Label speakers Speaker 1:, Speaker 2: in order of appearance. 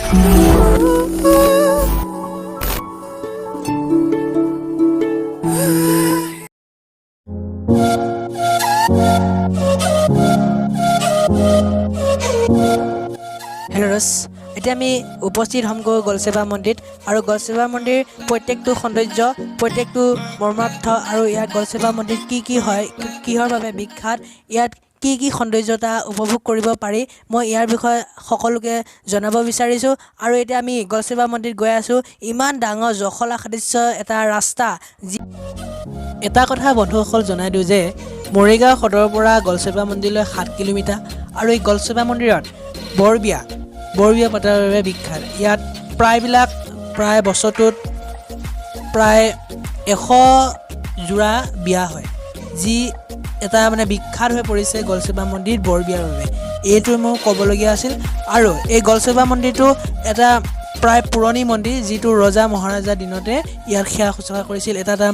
Speaker 1: Hello' Ross, এতিয়া আমি উপস্থিত হ'মগৈ গলচেপা মন্দিৰত। আৰু গলচেপা মন্দিৰ প্ৰত্যেকটো সৌন্দৰ্য, প্ৰত্যেকটো মৰ্মাৰ্থ আৰু ইয়াত গলচেপা মন্দিৰত কি কি হয়, কিহৰ বাবে বিখ্যাত, ইয়াত কি কি সৌন্দৰ্যতা উপভোগ কৰিব পাৰি, মই ইয়াৰ বিষয়ে সকলোকে জনাব বিচাৰিছোঁ। আৰু এতিয়া আমি গলচেপা মন্দিৰত গৈ আছোঁ। ইমান ডাঙৰ জখলা সদৃশ্য এটা ৰাস্তা। যি এটা কথা বন্ধুসকল জনাই দিওঁ যে মৰিগাঁও সদৰৰ পৰা গলচেপা মন্দিৰলৈ 7 কিলোমিটাৰ। আৰু এই গলচেপা মন্দিৰত বৰবিয়া পতাৰ বাবে বিখ্যাত। ইয়াত প্ৰায় বছৰটোত প্ৰায় 100 যোৰা বিয়া হয়, যি এটা মানে বিখ্যাত হৈ পৰিছে গলচেপা মন্দিৰ বৰবিয়াৰ বাবে। এইটো মোৰ ক'বলগীয়া আছিল। আৰু এই গলচেপা মন্দিৰটো এটা প্ৰায় পুৰণি মন্দিৰ, যিটো ৰজা মহাৰজা দিনতে ইয়াত সেৱা শুশ্ৰূষা কৰিছিল। এটা এটা